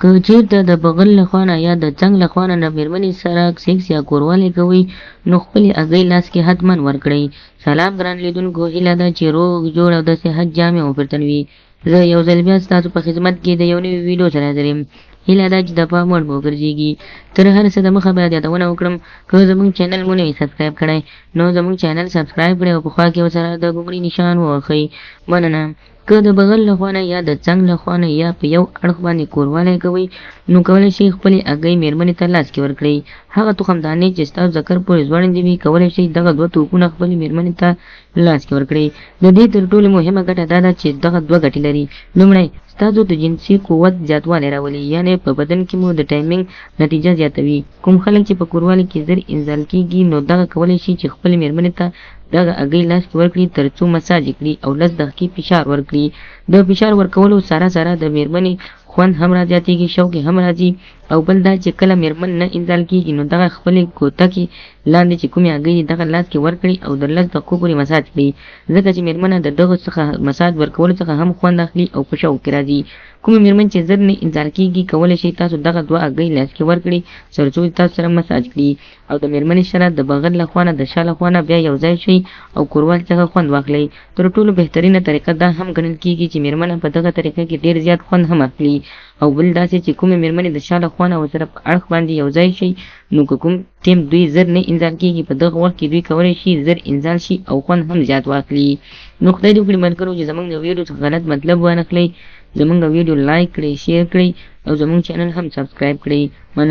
که چیرته د بغل له خوا نه یا د څنګ له خوا نه له میرمنې سره سیکس یا کوروالی کوئ نو خپلې اګۍ لاس کې حتما ورکړئ. سلام ګران لیدونکو، هیله ده چې روغ جوړ او د صحت جامې مو پر تن وي. زه یو ځل بیا ستاسو په خدمت کې د یو نوي ویډیو سره حاضر یم. هیله ده چې د پام وړ مو وګرځیږي. تر هر څه د مخه باید یادونه وکړم، که زموږ چینل مو نه وي سبسکرایب کړی نو زموږ چینل سبسکرایب کړئ او په خوا کې ورسره د ګومړي نشان ووهئ. مننه. که د بغل له خوا نه یا د څنګ له خوا نه یا په یو اړخ باندې کوروالی کوئ نو کولی شئ خپلې اګۍ میرمنې ته لاس کې ورکړئ. هغه تخم دانې چې ستاسو ذکر پورې ځوړندې وي کولی شئ دغه دوه توپونه خپلې میرمنې ته لاس کې ورکړئ. د دې تر ټولو مهمه ګټه دا ده چې دغه دوه ګټې لري. لومړی، ستاسو د جنسي قوت زیاتوالی راولي یعنې په بدن کې مو د ټایمینګ نتیجه زیاتوي. کوم خلک چې په کوروالي کې زر انزال کیږي نو دغه کولی شي چې خپلې میرمنې ته دغه اګۍ لاس کې ورکړي تر څو مساج یې کړي او 10 دقیقې فشار ورکړي. د فشار ورکولو سره سره د میرمنې خوند هم را زیاتیږي، شوق یې هم راځي او بل دا چې کله میرمن نه انزال کیږي نو دغه خپلې کوتکې لاندې چې کومې اګۍ دي دغه لاس کې ورکړي او د 10 دقیقو پورې مساج کړي، ځکه چې میرمنه د دغه څخه مساج ورکولو څخه هم خوند اخلي او په شوق کې راځي. کومې میرمن چې زر نه انزال کیږي کولی شئ تاسو دغه دوه اګۍ لاس کې ورکړي تر څو تاسو سره مساج کړي او د میرمنې سره د بغل له خوا نه د شا له خوا نه بیا یو ځای شئ او کوروال څخه خوند واخلئ. تر ټولو بهترینه طریقه دا هم ګڼل کیږي چې میرمنه په دغه طریقه کې ډیر زیات خوند هم اخلي او بل داسې چې کومې میرمنې د شا له خوا نه ورسره په اړخ باندې یو ځای شئ نو که کوم ټیم دوی زر نه انزال کیږي په دغه وخت کې دوی کولی شي زر انزال شي او خوند هم زیات واخلي. نو خدای دې وکړي ملګرو چې زمونږ د ویډیو څخه غلط مطلب وانخلئ. زمونږ ویډیو لایک کړئ، شیر کړئ او زمونږ چینل هم سبسکرایب کړئ. مننه.